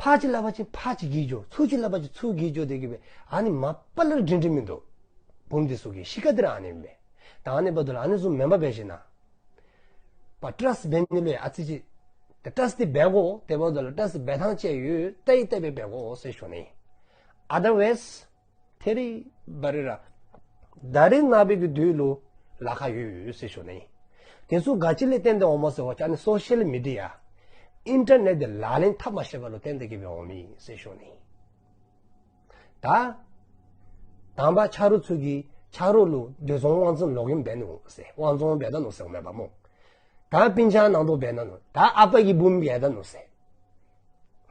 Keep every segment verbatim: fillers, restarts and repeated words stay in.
ཕར་ཅིག་སླབ་པ་ཅིན་ཕར་ཅིག་གིས་འགྱོ། ཚུར་ཅིག་སླབ་པ་ཅིན་ཚུར་གིས་འགྱོ་སྟེ་གི་སྦེ་ཨ་ནི་མ་པ་ལས་ར་སྒྲིང་སྒྲི་མིན་འདུག། བུམོ་འདི་ཚུ་གི་གཤིས་ཀ་འདི་ར་ཨ་ནི་ཨིན་པས། ད་ཨ་ནི་འབདཝ་ད་ལུ་ཨ་ནི་ཚུ་མེན་པར་འབད་ཞིནམ་ལས་པ་ཊཱསཊ་འབད་ནི་ལུ་ཡང་ཨ་ཙི་ཅིག་ཏེ་ཊཱསཊ་འདི་འབད་དགོ། དེ་འབདཝ་ད་ལུ་ཊཱསཊ་འབད་ཐངས་ཅིག་ཡོད། ཏེ་ཏེ་སྦེ་འབད་དགོ་ཟེར་ཞུ་ནི། Otherwise ཐེ་རི་བ་རི་ར་ད་རིས་ནངས་པའི་གི་དུས་ལུ་ལཱ་ཁག་ཡོད་ཟེར་ཞུ་ནི། དེ་ཚུ་ག་ཅི་ལས་བརྟེན་ཏེ་འོངམ་སྨོ་ཟེར་བ་ཅིན་ཨ་ནི་སོ་ཤལ་མི་ཌི་ཡ་ཨིན་ཊར་ནེཊ་འདི་ལག་ལེན་འཐབ་མ་ཤེས་པ་ལུ་བརྟེན་ཏེ་གི་སྦེ་འོང་མི་ཟེར་ཞུ་ནི། ད་དང་པ་ཆ་རོགས་ཚུ་གིས་ཆ་རོགས་ལུ་སྡོད་རྫོང་དབང་རྫོང་ལོག་གཡེམ་འབད་ནུག་ཟེར། དབང་རྫོང་འབད་ད་ནུག་ཟེར་མེན་པ་སྨོ། ད་སྤུན་ཆ་ནང་དོག་འབད་ད་ནུག། ད་ཨ་པ་གི་བུམོ་འབད་ད་ནུག་ཟེར།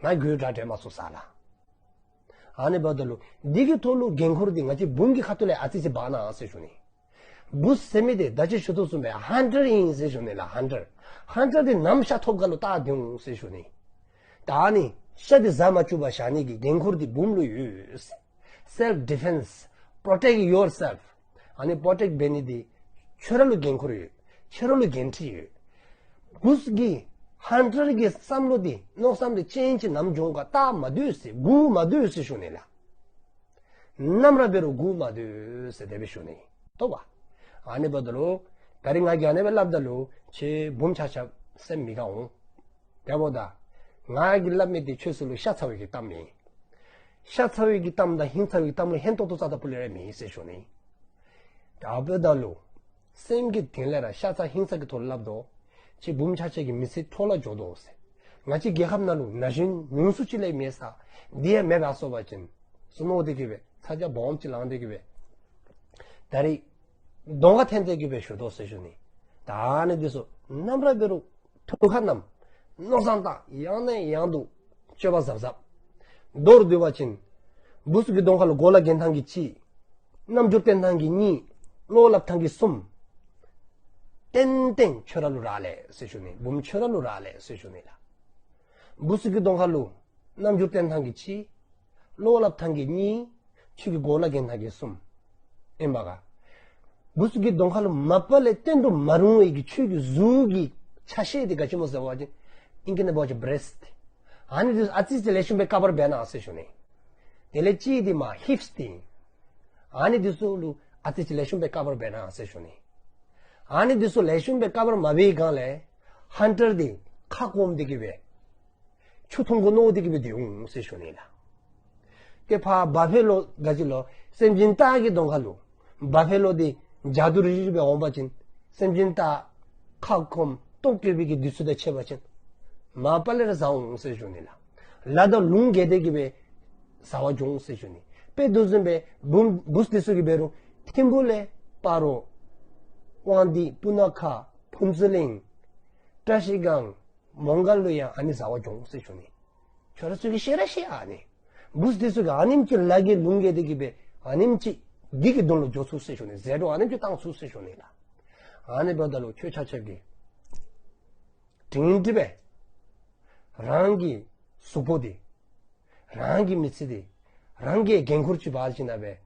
ང་རྒྱུ་དྲག་དྲན་མ་ཚུགས་ས་ལགས། ཨ་ནི་འབདཝ་ད་ལུ་འདི་གི་ཐོག་ལུ་འགན་ཁུར་འདི་ང་བཅས་བུམོ་གི་ཁ་ཐུག་ལས་ཨ་ཙི་ཅིག་འབག་གནང་ཟེར་ཞུ་ནི། བུཚ་ཟེར་མི་འདི་ད་ཅི་ཞུ་དོ་བཟུམ་སྦེ་ཧན་ཊར་ཨིན་ཟེར་ཞུ་ནི་ལགས། ཧན་ཊར། ཧན་ཊར་འདི་ནམ་ཤ་ཐོབ་ག་ལུ་བལྟ་སྡོད་འོང་ཟེར་ཞུ་ནི། ད་ཨ་ནི་ཤ་འདི་བཟའ་མ་བཅུག་པར་བཞག་ནི་གི་འགན་ཁུར་འདི་བུམོ་ལུ་ཡོད་ཟེར། Self defense, protect yourself. ཨ་ནི་པྲོ་ཊེཀཊ་འབད་ནི་འདི་ཁྱོད་ར་ལུ་འགན་ཁུར་ཡོད། ཁྱོད་ར་ལུ་འགན་འཁྲི་ཡོད། བུཚ་གི་ཧན་ཊར་གི་བསམ་བློ་འདི་མནོ་བསམ་འདི་ཅན་ཅིག་ནམ་འབྱུང་ག་བལྟ་མ་སྡོད་ཟེར། སྒུག་མ་སྡོད་ཟེར་ཞུ་ནི་ལགས། ནམ་ར་འབད་རུང་སྒུག་མ་སྡོད་ཟེར་དེ་སྦེ་ཞུ་ནི། ཐོས་པ། ཨ་ནི་འབདཝ་ད་ལུ་ད་རིས་ང་གིས་ཨ་ནི་སྦེ་སླབ་ད་ལུ་ཁྱེད་བུམོ་ཆ་ཁྱབ་སེམས་མི་དགའ་འོང་། དེ་འབདཝ་ད་ང་གིས་སླབ་མི་འདི་ཁྱོད་ཚུ་ལུ་ཤ་ཚ་བའི་གི་གཏམ་མེན། ཤ་ཚ་བའི་གི་གཏམ་དང་ཧིང་ཚ་བའི་གི་གཏམ་ལུ་ཧན་ཏོང་ཏོ་རྩ་དང་ཕུ་ལས་ར་མེད་ཟེར་ཞུ་ནི། དེ་འབདཝ་ད་ལུ་སེམས་ཀྱི་གཏིང་ལས་ར་ཤ་ཚ་ཧིང་ཚ་གི་ཐོག་ལས་སླབ་དོ། ཁྱེད་བུམོ་ཆ་ཁྱབ་ཀྱི་མི་ཚེ་འཕྲོ་བརླག་འགྱོ་དོ་ཟེར། ང་བཅས་རྒྱལ་ཁབ་ནང་ལུ་ན་གཞོན་ཉུང་སུ་ཅིག་ལས་མེད་ས་འདི་ཡང་མེདཔ་སོང་པ་ཅིན་ཟེར་མནོ་སྟེ་གི་སྦེ་ཚ་གྱང་སྦོམ་ཅིག་ལང་སྟེ་གི་སྦེ་ད་རིས་གདོང་ཁར་འཐོན་ཏེ་གི་སྦེ་ཞུ་དོ་ཟེར་ཞུ་ནི། ད་ཨ་ནི་འདི་ཚུ་ནམ་ར་འབད་རུང་ཐུགས་ཁར་བསྣམས། མནོ་བསམ་བཏང་། ཡང་ནས་ཡང་དུ་དཔྱོད་པ་གཟབ་གཟབ། མདོར་བསྡུ་བ་ཅིན་བུཚ་གི་གདོང་ཁ་ལུ་མགོ་ལག་གྱོན་ཐངས་ཀྱི་གཅིག། རྣམ་འགྱུར་སྟོན་ཐངས་ཀྱི་གཉིས། བློ་སླབ་ཐངས་ཀྱི་གསུམ། ཏན་ཏན་ཁྱོད་ར་ལུ་རག་ལས་ཟེར་ཞུ་ནི། བུམོ་ཁྱོད་ར་ལུ་རག་ལས་ཟེར་ཞུ་ནི་ལགས། བུཚ་གི་གདོང་ཁ་ལུ་རྣམ་འགྱུར་སྟོན་ཐངས་ཀྱི་གཅིག། བློ་སླབ་ཐངས་ཀྱི་གཉིས། ཁྱོད་ཀྱི་མགོ་ལག་གྱོན་ཐངས་ཀྱི་གསུམ། ཨིན་པ་ག། བུཚ་གི་གདོང་ཁ་ལུ་མ་པ་ལས་སྟོན་དུ་མ་རུང་བའི་གི་ཁྱོད་ཀྱི་གཟུགས་ཀྱི་ཆ་ཤས་འདི་ག་ཅི་སྨོ་ཟེར་བ་ཅིན་ཨིང་སྐད་ནང་འབད་བ་ཅིན་བི་རེསཊ། ཨ་ནི་འདི་ཨ་ཙི་ཅིག་ལེགས་ཤོམ་སྦེ་ཀ་བར་འབད་གནང་ཟེར་ཞུ་ནི། དེ་ལས་གཅིག་འདི་མར་ཧིཔསི་འདི་ཨིན། ཨ་ནི་འདི་ཚུ་ལུ་ཨ་ཙི་ཅིག་ལེགས་ཤོམ་སྦེ་ཀ་བར་འབད་གནང་ཟེར་ཞུ་ནི། ཨ་ནི་འདི་ཚུ་ལེགས་ཤོམ་སྦེ་ཀ་བར་མ་འབད་བའི་སྒང་ལས་ཧན་ཊར་འདི་ཁ་སྐོམ་སྟེ་གི་སྦེ་ཆུ་འཐུང་དགོ་མནོ་སྟེ་གི་སྦེ་སྡོད་འོང་ཟེར་ཞུ་ནི་ལགས། ཏེ་ཕར་བ་ཕེ་ལོ་ག་ཅི་ལོ་སེམས་ཅན་སྟག་གི་གདོང་ཁ་ལུ་བ་ཕེ་ལོ་འདི་འཇའ་དུ་རི་རི་སྦེ་འོང་པ་ཅིན་སེམས་ཅན་སྟག་ཁ་སྐོམ་ལྟོཝ་བཀྱེས་པའི་གི་དུས་ཚོད་དང་ཕྱད་པ་ཅིན་མ་པ་ལས་ར་བཟའ་འོང་ཟེར་ཞུ་ནི་ལགས། ལ་དང་ལུང་བརྒལ་ཏེ་གི་སྦེ་བཟའ་བར་འགྱོ་འོང་ཟེར་ཞུ་ནི། དཔེ་འདི་བཟུམ་སྦེ་བུམོ་བུཚ་འདི་ཚུ་གིས་འབད་རུང་ཐིམ་ཕུ་ལས་སྤ་རོ་དབང་འདུས་སྤུ་ན་ཁ་ཕུན་ཚོགས་གླིང་བཀྲ་ཤིས་སྒང་མོང་སྒར་ལུ་ཡང་ཨ་ནི་བཟའ་བར་འགྱོ་འོང་ཟེར་ཞུ་ནི། ཁྱོད་ར་ཚུ་གིས་ཤེས་ར་ཤེས་ཨ་ནི། བུཚ་འདི་ཚུ་གིས་ཨ་ནེམ་ཅིག་ལ་བརྒལ་ལུང་བརྒལ་ཏེ་གི་སྦེ་ཨ་ནེམ་ཅིག་སྡིག་གི་དོན་ལུ་འགྱོ་ཚུགས་ཟེར་ཞུ་ནི། ཟད་འགྲོ་ཨ་ནེམ་ཅིག་བཏང་ཚུགས་ཟེར་ཞུ་ནི་ལགས། ཨ་ནི་འབདཝ་ད་ལུ་ཁྱོད་ཆ་ཁྱབ་ཀྱིས་སྒྲིང་སྒྲི་སྦེ་རང་གི་གཟུགས་པོ་འདི་རང་གི་མི་ཚེ་འདི་རང་གིས་འགན་ཁུར་ཅིག་འབག་ཞིནམ་ལས་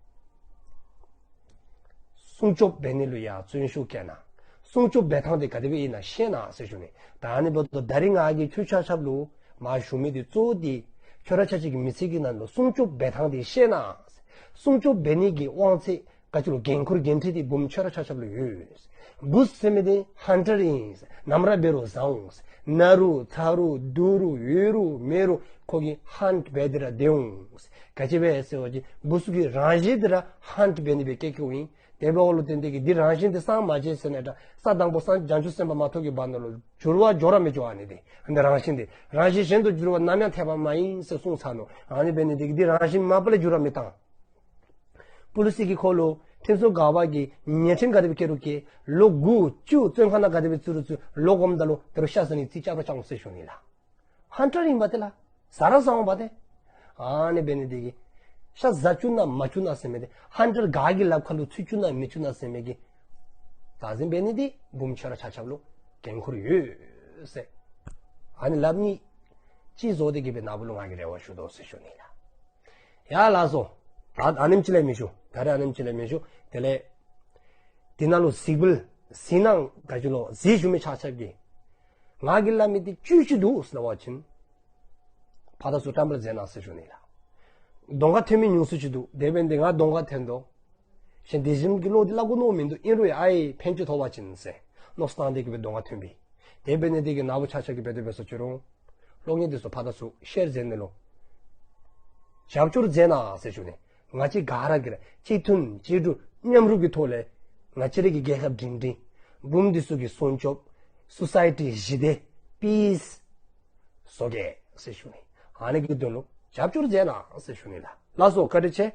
སྲུང་སྐྱོབ་འབད་ནི་ལུ་ཡང་བརྩོན་ཤུགས་བསྐྱེད་གནང་། སྲུང་སྐྱོབ་འབད་ཐངས་འདི་ག་དེ་སྦེ་ཨིན་ན་ཤེས་གནང་ཟེར་ཞུ་ནི། ད་ཨ་ནི་འབདཝ་ད་ད་རིས་ང་གིས་ཁྱོད་ཆ་ཁྱབ་ལུ་མར་ཞུ་མི་འདི་གཙོ་བོ་འདི་ཁྱོད་ར་ཆ་ཁྱབ་ཀྱི་མི་ཚེ་གི་ནང་ལུ་སྲུང་སྐྱོབ་འབད་ཐངས་འདི་ཤེས་གནང་། སྲུང་སྐྱོབ་འབད་ནི་གི་དབང་ཚད་ག་ཅི་ལོ་འགན་ཁུར་འགན་འཁྲི་འདི་བུམོ་ཁྱོད་ར་ཆ་ཁྱབ་ལུ་ཡོད། བུཚ་ཟེར་མི་འདི་ཧན་ཊར་ཨིན། ནམ་ར་འབད་རུང་བཟའ་འོང་། ན་རུང་ཚ་རུང་སྡུག་རུང་ཡོད་རུང་མེད་རུང་ཁོ་གིས་ཧནཊ་འབད་དེ་ར་སྡོད་འོང་། ག་ཅི་སྦེ་ཟེར་བ་ཅིན་བུཚ་གི་རང་བཞིན་འདི་ར་ཧནཊ་འབད་ནི་སྦེ་སྐྱེས་སྐྱེསཝ་ཨིན། དེ་འབདཝ་ལུ་བརྟེན་ཏེ་གི་འདི་རང་བཞིན་འདི་སངས་མ་རྒྱས་ཟེར་ན་འདྲ། ས་དང་པོ་སངས་བྱང་ཆུབ་སེམས་དཔའ་མ་ཐོབ་ཀྱི་བར་ན་ལུ་འགྱུར་བ་འགྱོ་ར་མི་འགྱོ་ཨ་ནི་འདི། འདི་རང་བཞིན་འདི་རང་བཞིན་གཞན་དུ་འགྱུར་བ་ནམ་ཡང་འཐད་པ་མ་ཡིན་ཟེར་གསུངས་ཚར་ནུག། ཨ་ནི་འབད་ནི་འདི་གིས་འདི་རང་བཞིན་མ་པ་ལས་འགྱུར་བ་མི་བཏང་། པུ་ལི་སི་གིས་ཁོ་ལུ་ཁྲིམས་སྲུང་འགག་པ་གིས་ཉེས་ཁྲིམས་ག་དེ་སྦེ་བཀལ་རུང་བཀལ། ལོ་དགུ་བཅུ་བཙོན་ཁང་ནང་ག་དེ་སྦེ་བཙུགས་རུང་བཙུགས། ལོག་འོངམ་ད་ལུ་དེ་རུ་ཤ་བཟའ་ནི་རྩིས་རྐྱབ་ར་རྐྱབ་འོང་ཟེར་ཞུ་ནི་ལགས། ཧན་ཊར་ཨིན་པ་ཏེ་ལགས། བཟའ་ར་བཟའ་འོང་པ་ཏེ། ཨ་ནི་འབད་ནི་འདི་གིས་ཤ་བཟའ་བཅུག་ན་མ་བཅུག་ན་ཟེར་མི་འདི་ཧན་ཊར་ག་གི་ལགཔ་ཁ་ལུ་ཚུད་བཅུག་ན་མི་བཅུག་ན་ཟེར་མི་གི་བདག་འཛིན་འབད་ནི་འདི་བུམོ་ཁྱོད་ར་ཆ་ཁྱབ་ལུ་འགན་ཁུར་ཡོད་ཟེར། ཨ་ནི་ལགཔ་གཉིས་གཅིག་བཟོ་སྟེ་གི་སྦེ་ན་བུ་ལུ་ང་གིས་རེ་བ་ཞུ་དོ་ཟེར་ཞུ་ནི་ལགས། ཡ་ལགས་སོ། ད་ཨ་ནེམ་ཅིག་ལས་མི་ཞུ། ད་རིས་ཨ་ནེམ་ཅིག་ལས་མི་ཞུ། དེ་ལས་དེ་ནང་ལུ་གཟིགས་འབུལ་གཟིགས་གནང་ག་ཅི་ལོ་གཟིགས་ཞུ་མི་ཆ་ཁྱབ་ཀྱིས་ང་གིས་སླབ་མི་འདི་ཅིག་ཅིག་འདུག་ཟེར་བ་ཅིན་ ཕར་དང་ཚུར་བཀྲམ་སྤེལ་མཛད་གནང་ཟེར་ཞུ་ནི་ལགས། གདོང་ཁར་ཐོན་མི་ཉུང་སུ་ཅིག་འདུག། དེ་འབདཝ་ད་ང་གདོང་ཁར་ཐོན་དོ། གཞན་དེ་བཞིན་གྱི་བློ་འདི་སླབ་དགོ་མནོ་མིན་འདུག། ཨིན་རུང་ཡང་ཨའི་ཕན་ཅིག་ཐོགས་པ་ཅིན་ཟེར་མནོ་བསམ་བཏང་སྟེ་གི་སྦེ་གདོང་ཁར་ཐོན་པས། དེ་འབད་ནི་དེ་གིས་ནཱ་བུ་ཆ་ཁྱབ་ཀྱིས་འབད་དེ་འབད་སོང་ཅི་རུང་གློག་བརྙན་འདི་ཚུ་ཕར་དང་ཚུར་ཤེར་མཛད་ནི་ལུ་རྒྱབ་སྐྱོར་མཛད་གནང་ཟེར་ཞུ་ནི། ང་བཅས་ག་ར་གིས་ར་གཅིག་མཐུན་གཅིག་སྒྲིལ་མཉམ་རུབ་ཀྱི་ཐོག་ལས་ང་བཅས་རའི་གི་རྒྱལ་ཁབ་སྒྲིང་སྒྲིང་འབུམ་སྡེ་ཚུ་གི་སྲུང་སྐྱོབ་སོ་སའི་ཊི་ཞི་བདེ་པིས་བཟོ་གེ་ཟེར་ཞུ་ནི། ཨ་ནི་གི་དོན་ལུ་རྒྱབ་སྐྱོར་མཛད་གནང་ཟེར་ཞུ་ནི་ལགས། ལགས་སོ། བཀའ་དྲིན་ཆེ།